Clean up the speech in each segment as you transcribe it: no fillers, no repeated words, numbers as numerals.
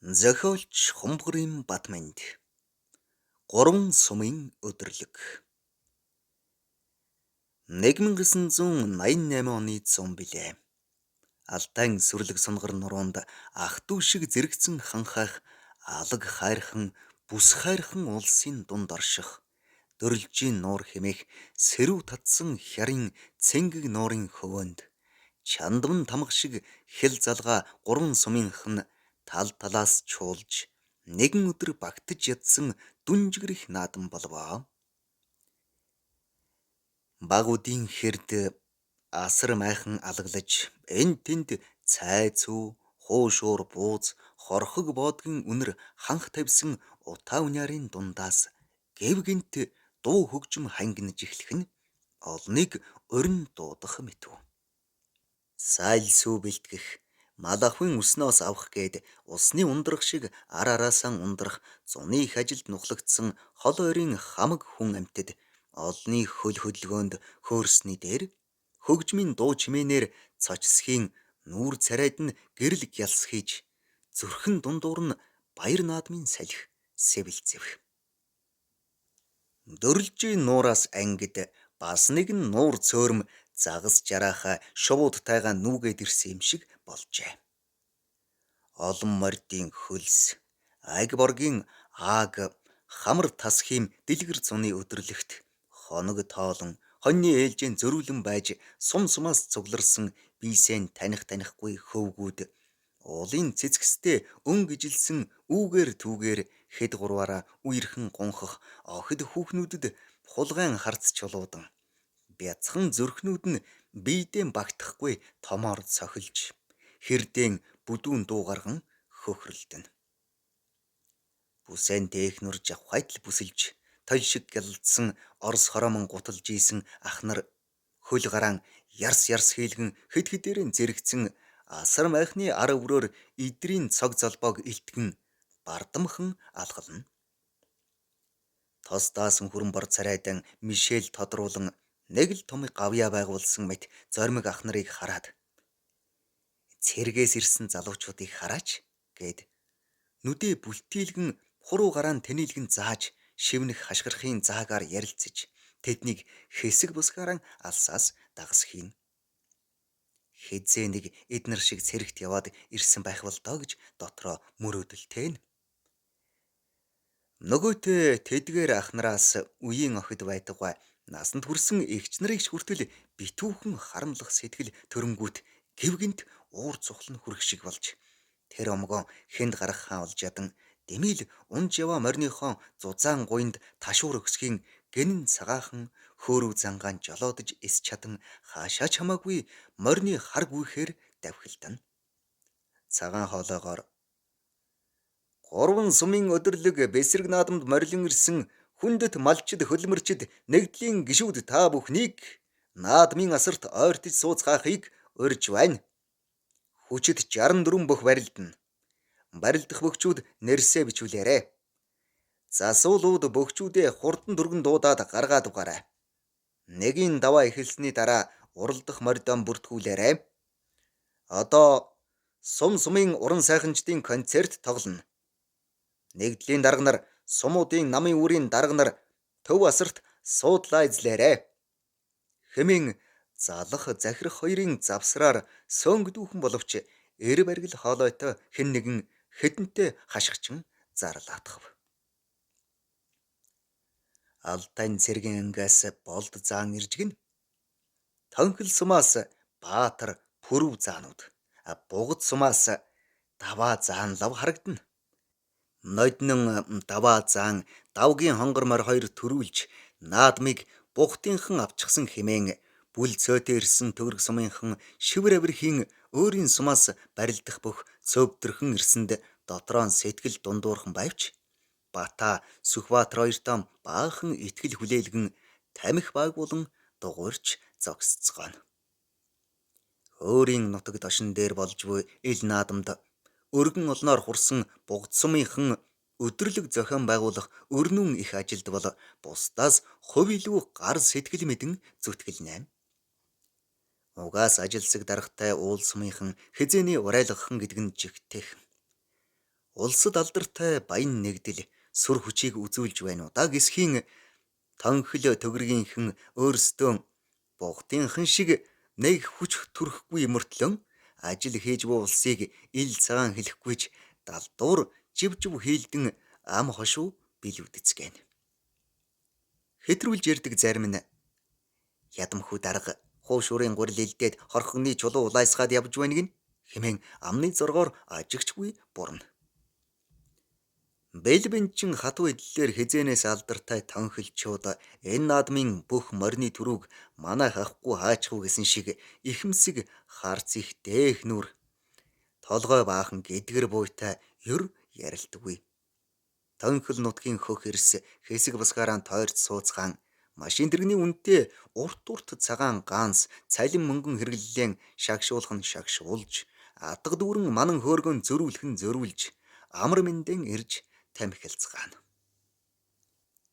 Зохиолч Хумбгарын Батманд. Гурван сумын өдөрлөг. 1988 оны 100 билээ. Алдаан сүрлэг сунгар нуруунд ах トゥ шиг зэрэгцэн ханхайх алаг хайрхан бүс хайрхан улсын дунд орших дөрөлжийн нуур хэмээх сэрүү татсан хярын цэнгэг нуурын хөвөөнд чандван тамга шиг хэл залгаа гурван сумынх нь тал талаас чуулж нэгэн өдөр багтаж ядсан дүнжгэрэх наадам болвоо. Багуудын хэрд асар майхан алаглаж эн тэнд цай цүү хуушуур бууз хорхог боодгийн үнэр ханх тавьсан утаа униарын дундаас гэв гинт дуу хөгжим хангинаж эхлэх нь олныг орин дуудах мэтв. Сайл сүү бэлтгэх малахын өснөөс авах гээд усны ундрах шиг ар араасаа ундрах зуны их ажилд нухлагдсан хол ойрын хамаг хүн амьтад олны хөл хөдөлгөөнд хөөрсний дээр хөгжмийн дуу чимээнээр цочсхийн нүүр царайд нь гэрэл гялс хийж зүрхэн дундуур нь баяр наадмын салхи сэвэлзэв. Дөрөлжийн нуураас ангид бас нэгэн нуур цөөрөм загас жараахай шувууд тайгаа нүүгээд ирсэн юм шиг болжээ. Олон морьдын хөлс, аг боргийн ааг хамар тас хийм дэлгэр зуны өдөрлөгт хоног тоолон хоньны ээлжийн зөрүүлэн байж сум сумаас цугларсан биесээ таних танихгүй хөвгүүд уулын цэцгстэй өнгө ижилсэн үүгээр түүгээр хэд гурваараа үерхэн гунхах охид хүүхнүүдэд хулгайн харц чулуудан бяцхан зүрхнүүд нь биедээ багтахгүй томоор цохилж хэрдэн бүдүүн дуу гарган хөхрөлдөнө. Бүсэн тэхнүр жавхайтал бүсэлж толь шиг гялалдсан орос хоромон гуталж ийсэн ах нар хөл гараан ярс ярс хийлгэн хэд хэдээрэн зэрэгцэн асар майхны ар өврөөр идрийн цог золбоог илтгэн бардамхан алгална. Тос даасан хүрэн бор царайдан Мишель тодруулан нэг л том гавьяа байгуулсан мэт зоримог ах нарыг хараад цэргээс ирсэн залуучуудыг хараач гээд нүдээ бүлтийлгэн хуруу гараан тэнийлгэн зааж шивнэх хашгирахын заагаар ярилцаж тэднийг хэсэг бусгаараа алсаас дагас хийнэ. Хэзээ нэг эднэр шиг цэрэгт яваад ирсэн байх бол доо гэж дотроо мөрөөдөлтэй нь. Нөгөөтэй тэдгээр ах нараас үеийн охид байтугай насанд хүрсэн эгч нарыг ч хүртэл битүүхэн харамлах сэтгэл төрөнгүүт гэв гинт уур цухал нь хүрэх шиг болж тэр омгон хүнд гарах хаан болж ядан дэмийл унж яваа мориныхон зузаан гуйнд ташуур өксгийн гэнэн цагаахан хөөрөв зангаан жолоодож эс чадан хаашаа ч хамаагүй морины хар гүйхээр давхилдана. Цагаан хоолоогоор гурван сумын өдөрлөг бэсрэг наадамд морилон ирсэн хүндэт малчид хөлмөрчид нэгдлийн гишүүд та бүхнийг наадмын асарт ойртож сууцгаахыг урьж байна. Хүчит 64 бөх барилдана. Барилдах бөхчүүд нэрсээ бичүүлээрэй. Засуулууд бөхчүүдээ хурдан түргэн дуудаад гаргаад угаарай. Нэгийн даваа эхэлсний дараа уралдах морьдон бүртгүүлээрэй. Одоо сум сумын уран сайханчдын концерт тоглоно. Нэгдлийн дарга нар сумуудын намын үүрийн дарга нар төв асарт суудлаа эзлээрэй. Хэмээн залах захирах хоёрын завсраар сөнг дүүхэн боловч эр баргил хоолойтой хэн нэгэн хэдэнтэй хашгичин зарлаатгав. Алдаан цэргийн ангиас болд заан ирж гин. Тонхил сумаас Баатар пүрв заанууд, бугад сумаас даваа заан лав харагдана. Ноднон даваа заан давгийн хонгор морь хоёр төрүүлж наадмыг бугтынхан авчихсан хэмээн бүл цөөтэй ирсэн төгрөг сумынхан шивэр авирхийн өөрийн сумаас барилдах бүх цөвдрөхөн ирсэнд дотроо сэтгэл дундуурхан байвч Бата Сүхбаатар хоёртоо баахан итгэл хүлээлгэн тамхи байгуулан дугуйрч зогсцгооно. Өөрийн нутаг дошин дээр болж буй ил наадамд өргөн олноор хурсан бугд сумынхан өдөрлөг зохион байгуулах өрнүүн их ажилд бол бусдаас хувь илүү гар сэтгэл мэдэн зүтгэлнэ. Угаас ажилсаг даргатай уул сумынхан хэзээний урайлгахан гэдэг нь жигтэйхэн. Улсад алдартай баян нэгдэл сүр хүчийг үзүүлж байна уу да гэсхийн тонхил төгрөгийнхэн өөрсдөө бугтынхан шиг нэг хүч төрөхгүй мөртлөн ажил хийж буй улсыг ил цагаан хэлэхгүйч далдуур жив жив хийлдэн ам хошуу билүүдэцгээн. Хэтрүүлж ярддаг зарим нь ядамхүү дарга хуушурын гурил илдээд хорхоны чулуу улайсгаад явж байна гин хэмээн амны зоргоор ажигчгүй бурна. Бэлбэнчин хатуу эдлэлээр хизээнээс алдартай тонхилчууд энэ наадмын бүх морины төрүүг манайх авахгүй хаачихв гэсэн шиг ихэмсэг харц их дээх нүр толгой баахан гэдгэр буйтай ер ярилдаггүй. Тонхил нутгийн хөх эрс хэсэг бусгаараа тойрч сууцгаан машин тэрэгний үнэтэй урт урт цагаан ганс цалин мөнгөн хэрэглэлэн шагшуулах нь шагшуулж атга дүүрэн манан хөөргөн зөрүүлэх нь зөрүүлж амар мэндэн ирж тамхилцгаана.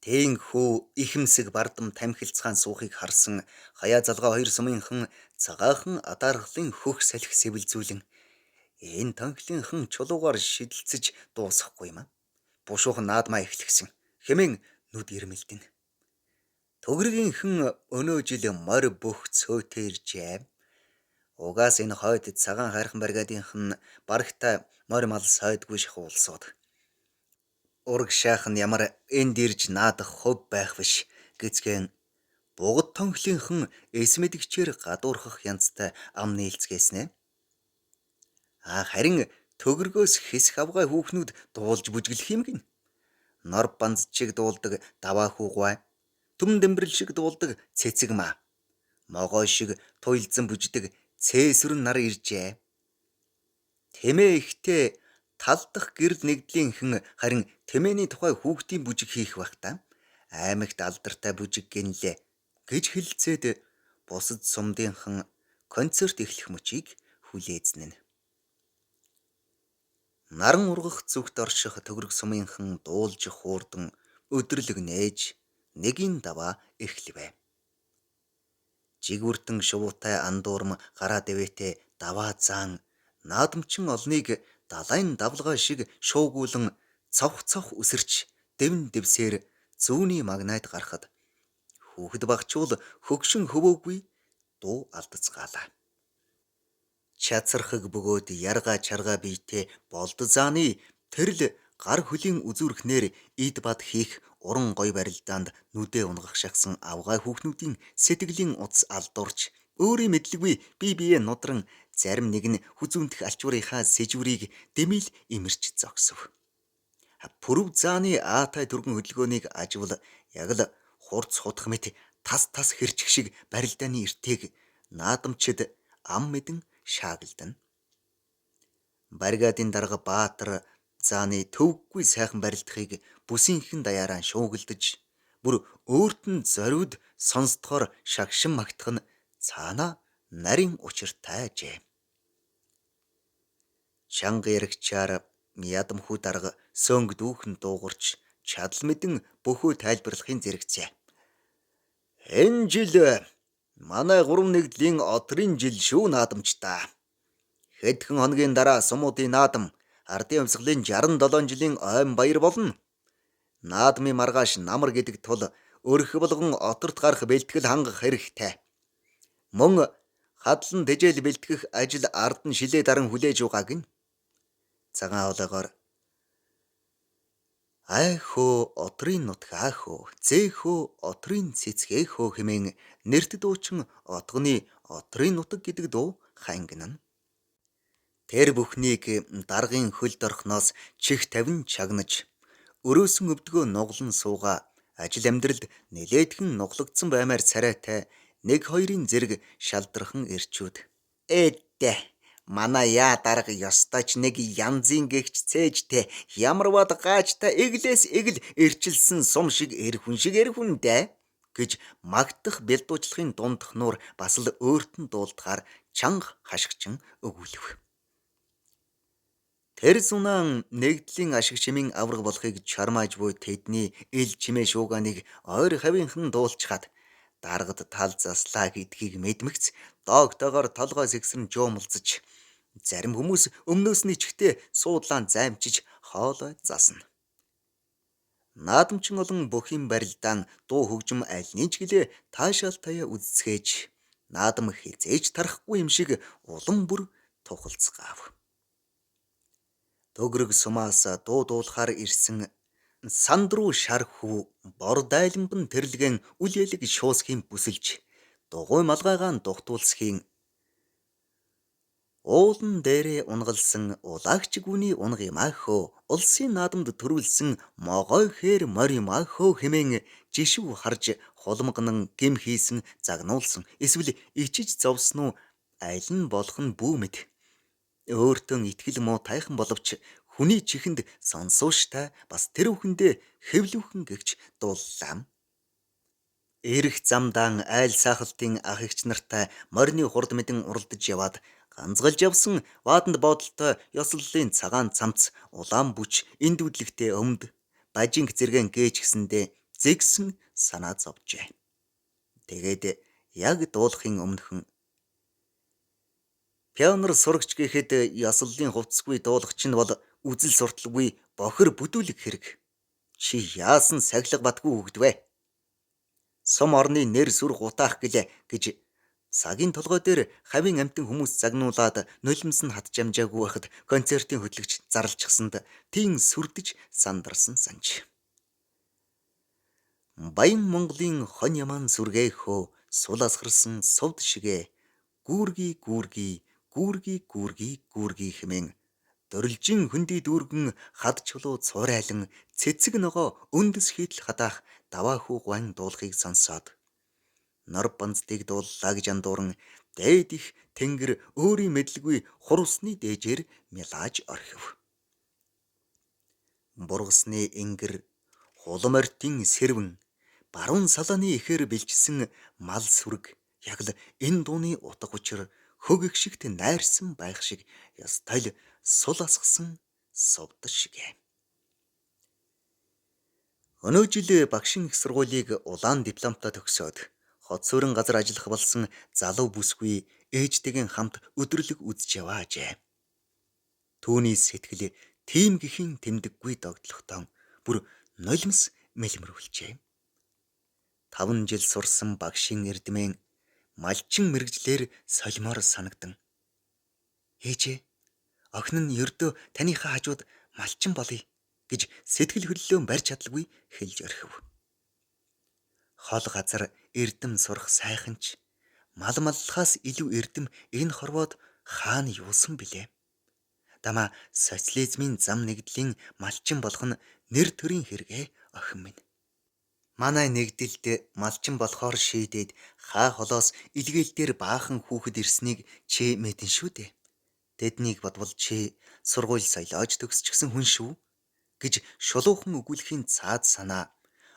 Тэнхүү ихэмсэг бардам тамхилцгаан суухыг харсан хаяа залгаа хоёр сумынхан цагаахан адаархлын хөх салхи сэвэлзүүлэн энэ тонхлынхан чулуугаар шидэлцэж дуусахгүй юм а. Бушуухан наадмаа эхлэхсэн хэмээн нүд ирмэлдэнэ. Төгрөгийнхэн өнөө жил морь бүх цөөтэй иржээ. Угаас энэ хойд цагаан хайрхан бригадынхан барагта морь мал сойдгүй шахуу улсууд. Урагшаах нь ямар энд ирж наадах хувь байх биш гэцгэн бугат тонхлынхан эсмэдэгчээр гадуурхах янзтай ам нийлцгээснэ. А харин төгрөгөөс хэсэх авгай хүүхнүүд дуулж бүжиглэх юм гин. Нор банз чиг дуулдаг даваа хүүгвай. Түм дэмбэрэл шиг дуулдаг цэцэг маа. Могой шиг туйлзан бүждэг цээсвэр нар иржээ. Тэмээ ихтэй талдах гэрэл нэгдлийнхэн харин тэмээний тухай хүүхдийн бүжиг хийх байх та. Аймагт алдартай бүжиг гинлээ гэж хэлцээд бусад сумдынхан концерт эхлэх мөчийг хүлээзнэ. Наран ургах зүгт орших төгрөг сумынхан дуулж хуурдан өдөрлөг нээж нэгийн даваа эхлэвэ. Жигүүртэн шувуутай андуурм гараа дэвэтэй даваа заан наадамчин олныг далайн давлгаа шиг шуугуулan цавх цавх үсэрч дэвн дэвсээр зүүнний магнайд гарахад хүүхэд багчуул хөгшин хөвөөгүй дуу алдацгаалаа. Чацархаг бөгөөд ярга чарга биетэй болд зааны тэрл гар хөлийн үзүүрхнээр ид бад хийх уран гой барилдаанд нүдээ унгах шахсан авгай хүүхнүүдийн сэтгэлийн утас алдуурч өөрийн мэдлэггүй бие биеэ нудран зарим нэг нь хүзүүндэх алчуурынхаа сэжүүрийг дэмил имэрч зогсов. Пүрэв зааны аатай түргэн хөдөлгөөнийг ажвал яг л хурц худах мэт тас тас хэрчих шиг барилдааны эртээг наадамчид ам мэдэн шаагладана. Бригадын дарга Баатар зааны төвөггүй сайхан барилдахыг бүсийнхэн даяараа шуугилдаж бүр өөрт нь зориуд сонсдохоор шагшин магтах нь цаанаа нарийн учиртай ажээ. Чанга яригчаар ядамхүү дарга сөнг дүүхэн дуугарч чадал мэдэн бөхөө тайлбарлахын зэрэгцээ. Энэ жил манай гурван нэгдлийн одрын жил шүү наадамчдаа. Хэдхэн хоногийн дараа сумуудын наадам ардын хувьсгалын 67 жилийн ойн баяр болно. Наадмын маргааш намар гэдэг тул өрх болгон оторт гарах бэлтгэл хангах хэрэгтэй. Мөн хадлан тэжээл бэлтгэх ажил ард нь шилээ даран хүлээж байгаа гин. Цагаан хоолойгоор ай хөө одрын нутгаа хөө зээ хөө одрын цэцгээ хөө хэмээн нэрт дуучин отгоны одрын нутаг гэдэг дуу хангинана. Тэр бүхнийг даргын хөлд орхноос чих тавин чагнаж өрөөсөн өвдгөө нуглан суугаа ажил амьдралд нэлээдхэн нуглагдсан баймаар царайтай нэг хоёрын зэрэг шалдрхан эрчүүд. Эдэ манай яа дарга ёстой ч нэг янзын гэгч цээжтэй ямарваад гаачтай эглээс эгэл эрчилсэн сум шиг эр хүн шиг эр хүн дээ гэж магтах бэлдуучлахын дундх нуур бас л өөрт нь дуулдахаар чанга хашгичин өгүүлв. Тэр сунаан нэгдлийн ашиг чимийн авраг болохыг чармааж буй тэдний ил чимээ шууганыг ойр хавийнхын дуулчхаад даргад тал заслаа гэдгийг мэдмэгц доогтойгоор толгой сэгсрэн жуумалзаж зарим хүмүүс өмнөөс нь ичхтээ суудлаан займчиж Хоолой засна. Наадамчин олон бүхийн барилдаан дуу хөгжим альны ч гэлээ таашаал таяа үзцгээж наадам хизээж тарахгүй юм шиг улам бүр тухалцгаав. Төгрөг сумаас дуу дуулахаар ирсэн санд руу шар хүү бор дайланбан тэрлэгэн үл ялэг шуусхийн бүсэлж дугуй малгайгаан дугтуулсхийн уулан дээрээ унгалсан улагч гүний унга юм аахөө улсын наадамд төрүүлсэн могой хээр морь юм аахөө хэмээн жишв харж хулмганан гим хийсэн загнуулсан эсвэл ичиж зовсон уу аль нь болох нь бүү мэд. Өөртөө итгэл муу тайхан боловч хүний чихэнд сонсууштай бас тэр үхэндээ хэвлүүхэн гэгч дууллаа. Эрэх замдаан айл саахалтын ах эгч нартай морины хурд мэдэн уралдаж яваад ганцгалж явсан вааданд боодолтой ёслолын цагаан цамц улаан бүч энд үдлэгтэй өмд бажинг зэргэн гээч гэсэндээ зэгсэн санаа зовжээ. Тэгээд яг дуулахын өмнөхөн пионер сурагч гэхэд ёслолын хувцсгүй дуулах чинь бол үзэл сурталгүй бохир бүдүүлэг хэрэг. Чи яасан сахилга батгүй хүүхэд вэ? Сум орны нэр сүр гутаах гэлээ гэж цагийн толгой дээр хавийн амтан хүмүүс загнуулаад нулимс нь хатж амжаагүй байхад концертын хөтлөгч зарлчихсанд тийм сүрдэж сандарсан санж. Баян Монголын хонь ямаан сүргэхөө сул асгарсан сувд шигэ гүүргий гүүргий гүүргий гүүргий гүүргий хэмээн дөрвөлжин хөндөй дүүргэн хад чулуу цуурайлан цэцэг ногоо өндөс хийтэл хадаах даваа хүү гуайн дуулахыг сонсоод нор банздыг дууллаа гэж андууран дээд их тэнгэр өөрийн мэдлгүй хур усны дээжээр мялааж орхив. Бургасны энгэр хулам ортын сэрвэн баруун салааны ихээр бэлчсэн мал сүрэг яг л энэ дууны утга учир хөг их шигт найрсан байх шиг ёстой л сул асгасан сувд шигэ. Өнөө жил багшийн их сургуулийг улаан дипломтой төгсөөд хот суурин газар ажиллах болсон залуу бүсгүй ээжтэйгээ хамт өдөрлөг үзэж яваажээ. Түүний сэтгэл тийм гэхийн тэмдэггүй догдлохтон бүр нулимс мэлмэрүүлжээ. 5 жил сурсан багшийн эрдмэн малчин мэрэгжлэр солимоор санагдан. Ээжээ, охин нь ердөө таныхаа хажууд малчин болъё гэж сэтгэл хөдлөлөө барьж чадалгүй хэлж орхив. Хол газар эрдэм сурах сайхан ч мал маллахаас илүү эрдэм энэ хорвоод хаана юусан билээ. Дамаа социализмын зам нэгдлийн малчин болох нь нэр төрийн хэрэгээ охин минь. Манай нэгдэлд малчин болохоор шийдээд хаа холоос илгээл дээр баахан хүүхэд ирснийг чи мэдэн шүү дээ. Тэднийг бодвол чи сургууль соёлоож төгсчихсэн хүн шүү гэж шулуухан өгүүлэхийн цаад санаа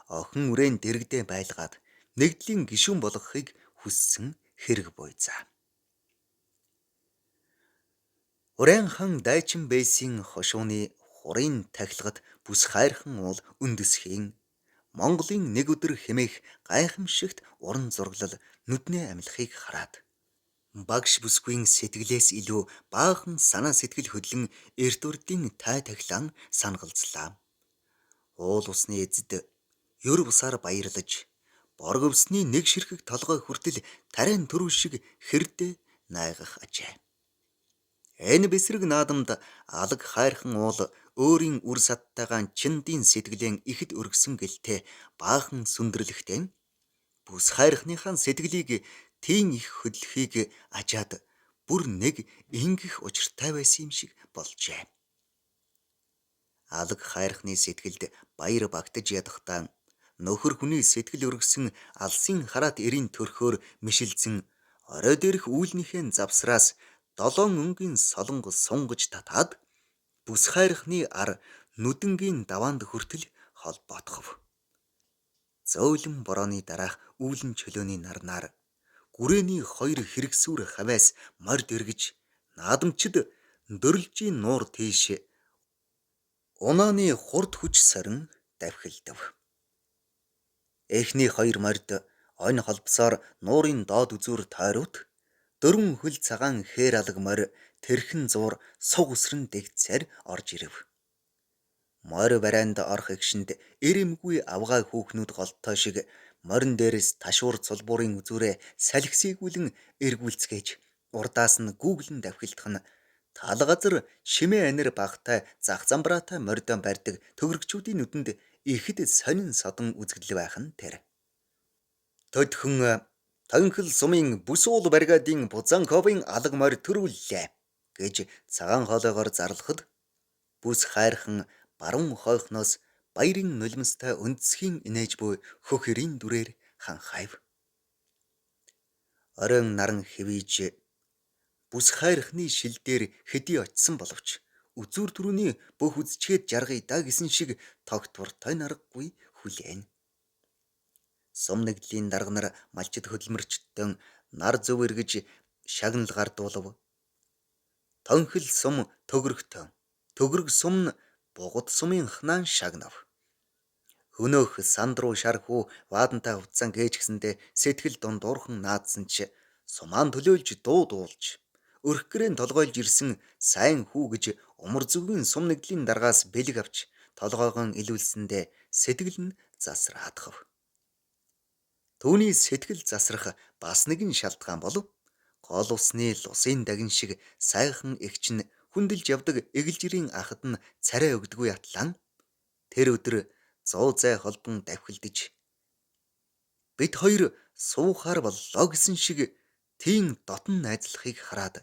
охин үрээн дэрэгдээ байлгаад нэгдлийн гишүүн болгохыг хүссэн хэрэг буйзаа. Урээн хан дайчин бэсийн хошууны хурын тахилгад бүс хайрхан уул үндэсхийн Монголын нэг өдөр хэмээх гайхамшигт уран зураглал нүднээ амилахыг хараад багш бүсгүйн сэтгэлээс илүү баахан санаа сэтгэл хөдлөн эрт урдын тай тахилан сангалзлаа. Уул усны эзэд ер бусаар баярлаж борговсны нэг ширхэг толгой хүртэл тариан түрүү шиг хэрдэ найгах ажээ. Энэ бэсрэг наадамд алаг хайрхан уул өөрийн үр садтайгаан чиндийн сэтгэлэн ихэд өргөсөн гэлтэй баахан сүндэрлэгтэй бүс хайрхныхаа сэтгэлийг тийм их хөдлөхийг ажаад бүр нэг ингэх учиртай байсан юм шиг болжээ. Алаг хайрхны сэтгэлд баяр багтаж ядахдаа нөхөр хүний сэтгэл өргөсөн алсын хараат эрийн төрхөөр мишилзэн орой дээрх үүлнийхээ завсраас долоон өнгийн солонго сунгаж татаад бүс хайрхны ар нүдэнгийн даваанд хүртэл холбоотхов. Зөөлөн борооны дараах үүлэн чөлөөний нарнаар гүрээний хоёр хэрэгсүр хавьяас морд эргэж наадамчид дөрөлжийн нуур тийш унааны хурд хүч сорин давхилдав. Эхний хоёр морд онь холбосоор нуурын доод үзүүр тойрут дөрвөн хөл цагаан хээр алаг морь тэрхэн зуур суг үсрэн дэгдсээр орж ирэв. Морь барайнд орох эгшинд эрэмгүй авгай хүүхнүүд голтой шиг морин дээрээс ташуур цулбуурын үзүүрээ салхисийгүүлэн эргүүлцгээж урдаас нь гүглэн давхилдах нь тал газар шимээ анир багтай зах замбраатай морьдон барьдаг төгрөгчүүдийн нүдэнд ихэд сонин содон үзэгдэл байх нь тэр. Төдхөн Тонхил сумын бүс уул бригадын Бузанковын алга морь төрүүллээ гэж цагаан хоолойгоор зарлахад бүс хайрхан баруун хойхноос баярын нулимстай өнцгийн инээж буй хөхөрийн дүрээр ханхайв. Оройн наран хэвийж бүс хайрхны шил дээр хэдий очисон боловч үзүүр түрүүний бүх үзчгээд жаргая да гэсэн шиг тогтвортой наргагүй хүлээн. Сум нэгдлийн дарга нар малчид хөдөлмөрчдөн нар зөв эргэж шагнал гардуулав. Тонхил сум төгрөгтөн. Төгрөг сум нь бугат сумын хнаан шагнав. Өнөөх санд руу шархуу ваадантай хувцсан гээч гэсэндээ сэтгэл дундуурхан наадсан чи сумаан төлөөлж дуу дуулж өрх гэрэн толгойлж ирсэн сайн хүү гэж умар зүгийн сум нэгдлийн даргаас бэлэг авч толгойгон илүүлсэндээ сэтгэл нь засраадхав. Түүний сэтгэл засрах бас нэгэн шалтгаан бол гол усны лусын дагин шиг сайхан эгч нь хүндэлж явдаг эгэлжирийн ахад нь царай өгдөггүй атлан тэр өдөр зуу зай холбон давхилдэж бид хоёр суухаар боллоо гэсэн шиг тийм дотн найзлахыг хараад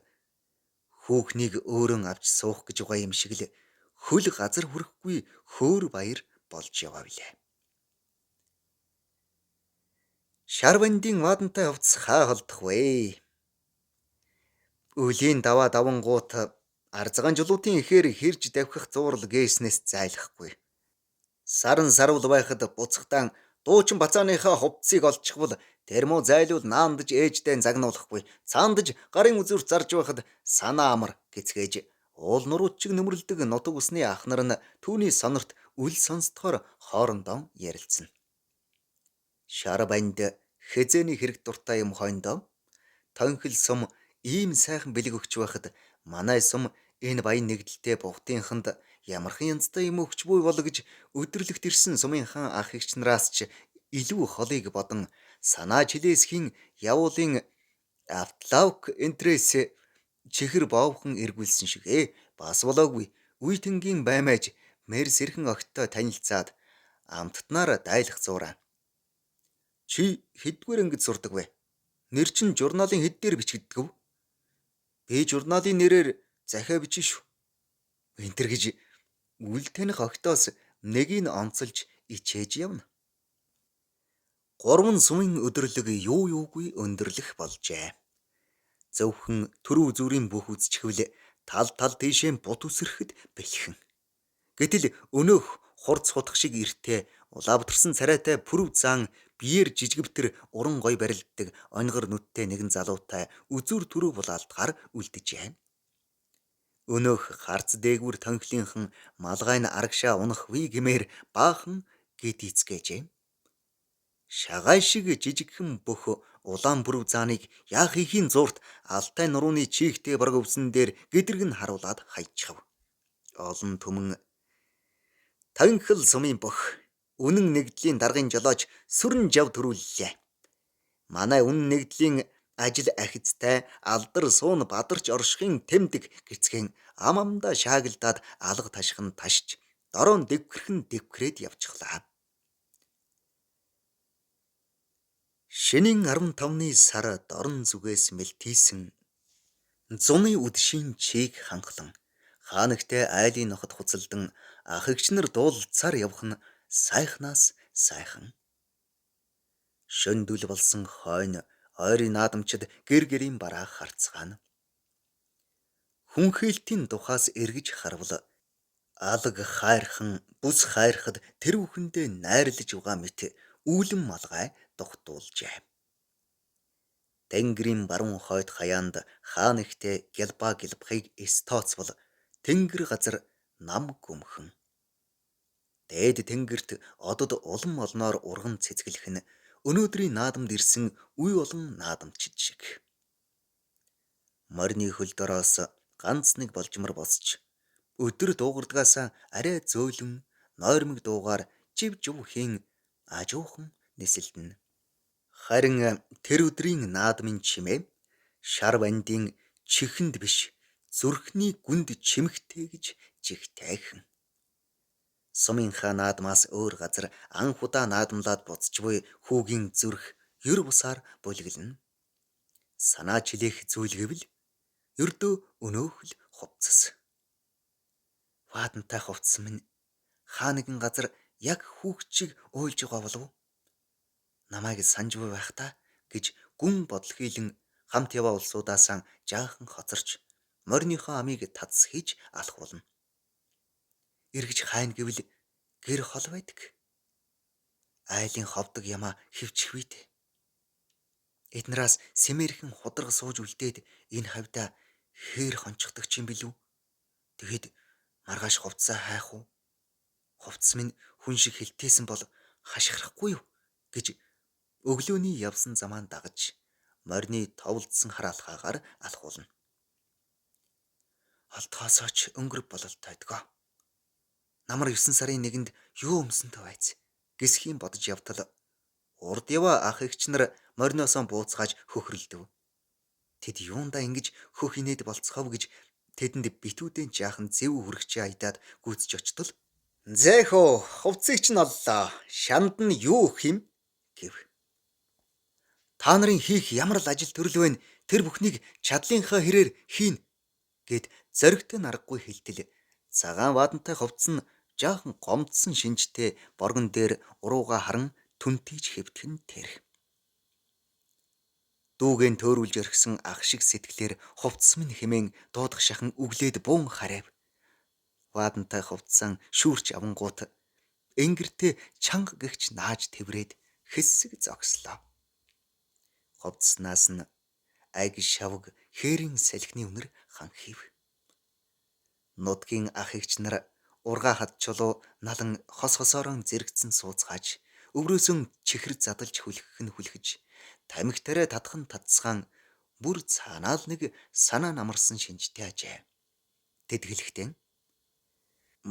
хүүхнийг өөрөн авч суух гэж байгаа юм шиг л хөл газар хүрэхгүй хөөр баяр болж яваа билээ. Шарвандын ваадантай хувцас хаа холдох вэ? Үлийн даваа давангуут арзган жулуутын ихээр хэрж давхих зуурал гээснээс зайлахгүй. Саран сарвал байхад буцахтан дуучин бацааныхаа хувцсыг олчихвол тэр муу зайлуул наандаж ээждээ загнуулахгүй. Цаандаж гарын үзүүрт зарж байхад санаа амар гэцгээж уул нурууд чиг нөмрөлдөг нутаг усны ах нар нь түүний сонорт үл сонсдохоор хоорондоо ярилцсан. Шар банд хэзээний хэрэг дуртай юм хойндоо тонхил сум ийм сайхан бэлэг өгч байхад манай сум энэ баян нэгдэлтэй бугтынханд ямархан янзтай юм өгч буй бол гэж өдөрлөгт ирсэн сумынхан ах эгч нараас ч илүү холыг бодон санаа чилээсхийн явуулын автлавк энтрээс чихэр боовхон эргүүлсэн шигэ бас болоогүй үе тэнгийн баймайж мэр сэрхэн огттой танилцаад амттнаар дайлах зуураа. Чи хэддүгээр ангид сурдаг вэ? Нэр чинь журналын хэд дээр бичигддэг вэ? Би журналын нэрээр захиа бичнэ шүү. Энтэр гэж үл таних октоос нэгийг онцолж ичээж явна. Гурван сумын өдөрлөг юу юугүй өндөрлөх болжээ. Зөвхөн төрөв зүрийн бүх үзчихвэл тал тал тийшээ бут үсрэхэд бэлхэн. Гэтэл өнөөх хурц хутх шиг эртээ улаабатарсан царайтай пүрэв заан биеэр жижигвтер уран гой барилддаг онгор нүдтэй нэгэн залуутай үзүүр түрүү булаалтгаар үлджээ. Өнөөх харц дээгүүр тонхлынхан малгай нь арагшаа унах вэ гэмээр баахан гэт эцгээжээ. Шагай шиг жижигхэн бөх улаан бүрв зааныг яах ихийн зуурт алтай нурууны чийгтэй барг өвсөн дээр гэдрэг нь харуулад хайчихав. Олон түмэн танхил сумын бөх үнэн нэгдлийн даргын жолооч сүрэн жав төрүүллээ. Манай үнэн нэгдлийн ажил ахицтай алдар суун бадарч оршихын тэмдэг гэцгэн ам амдаа шааглдаад алга ташхан ташч дороон дэвхэрхэн дэвхрээд явчихлаа. Шинийн 15-ны сар дорн зүгээс мэлтийсэн зуны үдшийн чийг ханхлан хаанагтай айлын ноход хуцалдан ах эгч нар дуулцаар явах нь сайхнаас сайхан. Шөндөл болсон хойно ойрын наадамчид гэр гэрийн бараа харцгаана. Хүнхээлтийн тухаас эргэж харвал алаг хайрхан бүс хайрхад тэр бүхэндээ найрлаж байгаа мэт үүлэн малгай дугтуулжээ. Тэнгэрийн баруун хойд хаяанд хаан ихтэй гялбаа гэлбахыг эс тооцвол тэнгэр газар нам гүмхэн. Дээд тэнгэрт одод улам олноор урган цэцгэлэх нь өнөөдрийн наадамд ирсэн үе болон наадамчид шиг. Морины хөл дороос ганц нэг болжмор босч Өдөр дуугардгаас арай зөөлөн нойрмог дуугаар жив жив хийн ажуухан нисэлдэнэ. Харин тэр өдрийн наадмын чимээ шар вандын чихэнд биш зүрхний гүнд чимэгтэй гэж жигтайхан. Сумынхаа наадмаас өөр газар анх удаа наадамлаад буцаж буй хүүгийн зүрх ер бусаар булиглана. Санаа чилээх зүйл гэвэл ердөө өнөөх л хувцас. Ваадантай хувцас минь хаа нэгэн газар яг хүүхчиг уйлж байгаа болов уу? Намайг санаж буй байх та гэж гүн бодол хийлэн хамт яваа улсуудаасаа жаахан хоцорч мориныхоо амийг татс хийж алхуулна. Эргэж хайна гэвэл гэр хол байдаг. Айлын ховдог ямаа хөвчих вийдэ. Эднээс сэмэрхэн худраг сууж үлдээд энэ хавьда хээр хончигдох юм билүү? Тэгэхэд маргааш хувцсаа хайх уу? Хувцас минь хүн шиг хилтээсэн бол хашгирахгүй юу гэж өглөөний явсан замаан дагаж морины товлдсон хараалхаагаар алхуулна. Олдохоосооч өнгөр бололтойдгоо. Намар 9 сарын 1-нд юу өмсөнтэй байц гэсхийн бодож явтал урд яваа ах эгч нар мориноосоо бууцгааж хөхрөлдөв. Тэд юундаа ингэж хөх инээд болцохов гэж тэдэнд битүүдэн жаахан зэв хүрхчээ аядаад гүйцэж очтол "Зэхөө хувцсыг чинь оллоо. Шанд нь юу өгөх юм?" гэв. "Та нарын хийх ямар л ажил төрөл вэ? Тэр бүхнийг чадлынхаа хэрээр хийн" гэд зоригтой наргагүй хэлтэл цагаан ваадантай хувцас нь жаахан гомдсон шинжтэй боргон дээр урууга харан түнтийж хэвтэх нь тэр. Дүүгэн төөрүүлж орхисон ах шиг сэтгэлээр хувцас минь хэмээн дуудах шахан өглөөд буун харайв. Ваадантай хувцсан шүүрч авангуут энгэртээ чанга гэгч нааж тэврээд хэсэг зогслоо. Хувцснаас нь айг шавг хээрийн салхины үнэр ханхив. Нутгийн ах эгч нар ургаа хад чулуу налан хос хосоорон зэрэгцэн сууцгааж өврөөсөн чихэр задалж хүлхэх нь хүлхэж тамхи тариа татах нь татсгаан бүр цаанаа л нэг санаа намарсан шинжтэй ажээ. Тэд хэлэхдээ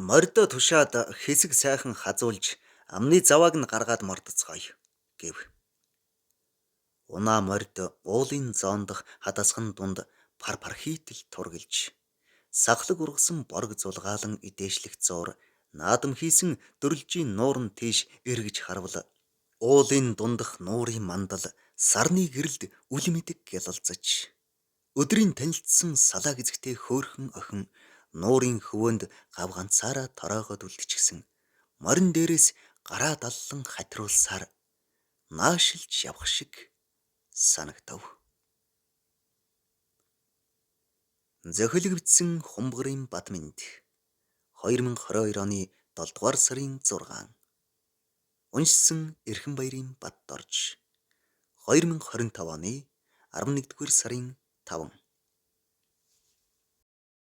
мордо тушаад хэсэг сайхан хазуулж амны завааг нь гаргаад мордоцгоё гэв. Унаа морд уулын зоондох хадасхан дунд пар пар хийтэл тургалж сахлаг ургасан борг зулгаалan идээшлэх зуур наадам хийсэн дөрөлжийн нуурн тийш эргэж харвал уулын дундах нуурын мандал сарны гэрэлд үл мэдэг гялалзаж өдрийн танилцсан салаа гизэгтэй хөөрхөн охин нуурын хөвөөнд гав ганцаараа тороогоод үлдчихсэн морин дээрээс гараа даллан хатируулсаар наашилж явах шиг санагдав. Зохилог бичсэн Хумбгарын Батмэнд 2022 оны 7 дугаар сарын 6. Уншсан Эрхэн баярын Батдорж 2025 оны 11 дугаар сарын 5.